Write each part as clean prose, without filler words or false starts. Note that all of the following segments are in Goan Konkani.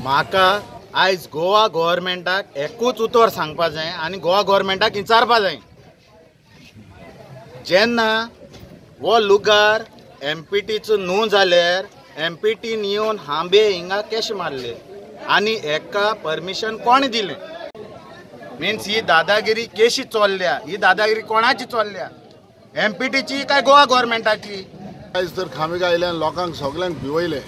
म्हाका आयज गोवा गव्हर्मेंटाक एकूच उतर सांगपा जाय आनी गोवा गव्हर्मेंटाक विचारपा जाय. जेन्ना हो लुगार एमपीटीचो न्हू जाल्यार एमपीटीन येवन हांबे हिंगा केश मारले आनी एका परमिशन कोण दिलें? मिन्स ही दादागिरी केशी चल्ल्या, ही दादागिरी कोणाची चल्ल्या? एमपीटीची काय गोवा गव्हर्मेंटाची? आयज तर खामी घायल्यान लोकांक सगल्यांक भिवयले.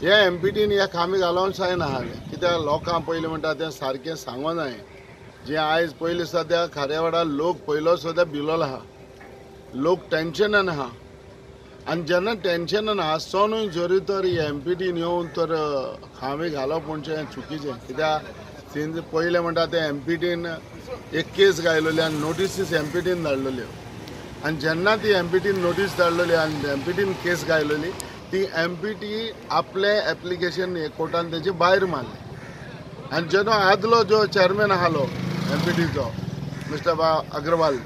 हे एमपीटीन ह्या खामी घालोन जायना आसलें, कित्याक लोकांक पयलीं म्हणटा तें सारकें सांगो जाय. जे आयज पयलीं सद्या खारेवाडा लोक पयलो सद्या भिलोलो आहा, लोक टेन्शनान आहा. आनी जेन्ना टेन्शनान आसचो न्हय जरी तर एमपीटीन येवन तर खामी घालप म्हणजे चुकीचें. कित्याक सिन्स पयलें म्हणटा तें एमपीटीन एक केस घायलोली आनी नोटीसीस एमपीटीन धाडलेल्यो आनी जेन्ना ती एमपीटीन नोटीस धाडलेली आनी एमपीटीन केस घायलोली ती एमपीटी आपलें एप्लिकेशन कोर्टान तेजे भायर मारलें. आनी जेन्ना आदलो जो चेअरमॅन आसलो एमपीटीचो मिस्टर अग्रवाल,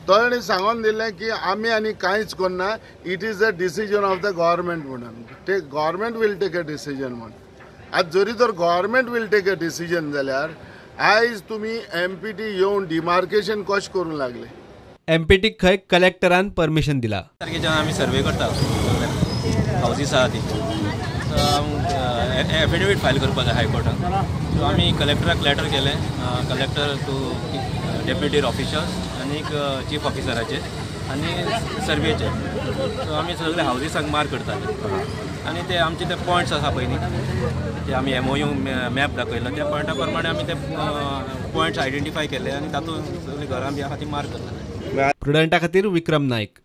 तो ताणें सांगून दिलें की आमी आनी कांयच करना, it is a decision of the government म्हणून. ते government will take a decision म्हणून. आतां जरी तर government will take a decision जाल्यार आयज तुमी एमपीटी येवन डिमार्केशन कशें करूंक लागले? एमपीटीक खंय कलेक्टरान परमिशन दिला. तारखेच्यान आमी सर्वे करता, हावजीस आहा ती एफिडेवीट फायल करपाक जाय हायकोर्टान. सो आमी कलेक्टराक लेटर केलें, कलेक्टर टू डेप्युटी ऑफिशर्स आनी चीफ ऑफिसराचे आनी सर्वेचे. सो आमी सगळे हावजीसांक मार्क करताले आनी ते आमचे ते पॉयंट्स आसा पयलीं ते आमी MOU map दाखयलो, त्या पॉयंटा प्रमाणे आमी ते पॉयंट्स आयडेंटिफाय केले आनी तातूंत सगळीं घरां बी आहा ती मार्क करताले. प्रुडंटा खातीर विक्रम नायक.